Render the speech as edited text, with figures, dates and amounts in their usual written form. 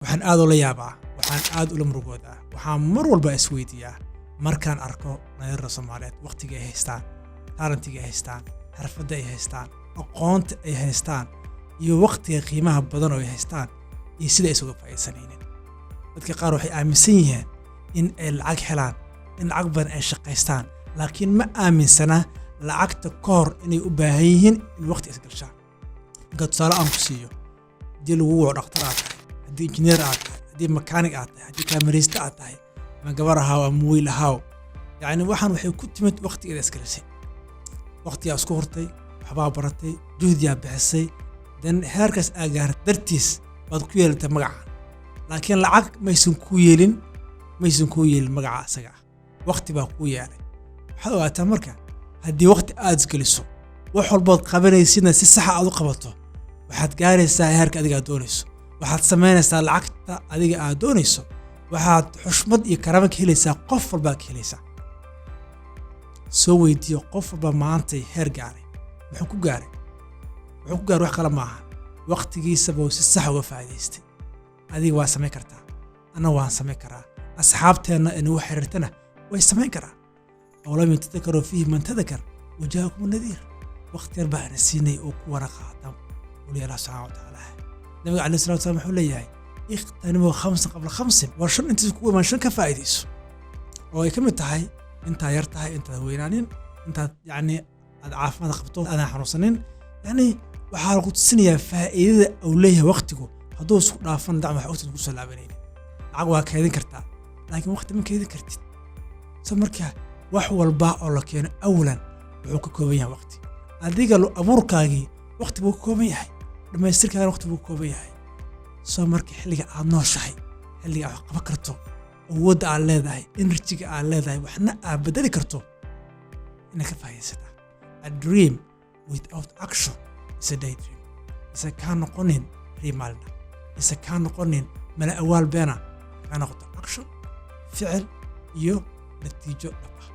Waxaan aad ula yaabaa, waxaan aad ula murugoodaa, waxaan mar walba isweydiiyaa markaan arko dhalinyarada Soomaaliyeed waqtiga ay haystaan, talentiga ay haystaan, xirfadda ay haystaan, aqoonta ay haystaan iyo waqtiga qiimaha badan oo ay haystaan iyo sida ay isuga faa'iidsanaynin. Dadka qaar waxay aaminsan yihiin in ay lacag helaan, in lacag badan ay shaqaystaan, laakiin ma aaminsana lacagta ka hor inay u baahan yihiin in waqti isgalshaan. Marka tusaale aan ku siiyo, haddii lagu waco dhakhtar aad tahay, haddii injineer aad tahay, haddii makaanig aad tahay, haddii kaamareyste aad tahay, ama gabar ahaaw ama wiil ahaaw, yacni waxaan waxay ku timid waqtigeeda isgalisay, waqtigaa isku hurtay, waxbaa baratay, juhdiyaa bixisay, dan heerkaas aa gaartay dartiis baad ku yeelatay magaca. Laakiin lacag maysan kuu yeelin, maysan kuu yeelin magaca isaga ah, waqti baa kuu yeelay. Waxaad ogaataa marka, haddii waqti aad isgeliso, wax walbood qabanaysidna si saxa aad u qabato, waxaad gaaraysaa heerka adiga aad doonayso, waxaad samaynaysaa lacagta adiga aad doonayso, waxaad xushmad iyo karaama ka helaysaa, qof walbaa ka helaysaa. Soo weydiiyo qof walba maantay heer gaaray muxuu ku gaaray. Wuxuu ku gaaray wax kale maaha, waqtigiisaba uu si sax uga faa'iidaystay. Adiga waa samayn kartaa, anna waan samayn karaa, asxaabteenna inagu xiriirtana way samayn karaa. أولم يتذكر فيه من تذكر وجاءكم النذير. Waqti yar baa ana siinay oo ku wana qaata wali Allah subxaana wa tacaala. Nabiga calayhi salatu wasalaam wuxuu leeyahay: اغتنموا خمسا قبل خمس. War shan intaas kugu imaan, shan ka faa'iidayso, oo ay ka mid tahay intaad yar tahay, intaad weynaanin, intaad yacni aad caafimaad qabto, aadan xanuunsanin. Yacni waxaa lagu tusinayaa faa'iidada uu leeyahay waqtigu. Hadduu isku dhaafan dacma wax waqtiga kusoo laabanaynin. Lacag waa kaydin kartaa, laakiin waqti ma kaydin kartid. So marka wax walba oo la keeno awalan wuxuu ka kooban yahay waqti. Adiga abuurkaagii waqti buu ka kooban yahay, dhammaystirkaagana waqti buu ka kooban yahay. So marka xilliga aad nooshahay, xilliga aad wax qaban karto, awoodda aad leedahay, energyga aad leedahay, waxna aad bedeli karto, inaad ka faa'iidaysataa. A dream without action is a daydream. Isa kaa noqonin riyo maalina, isa kaa noqonin mala awaal beena, kaa noqoto action, ficil iyo natiijo dhab ah.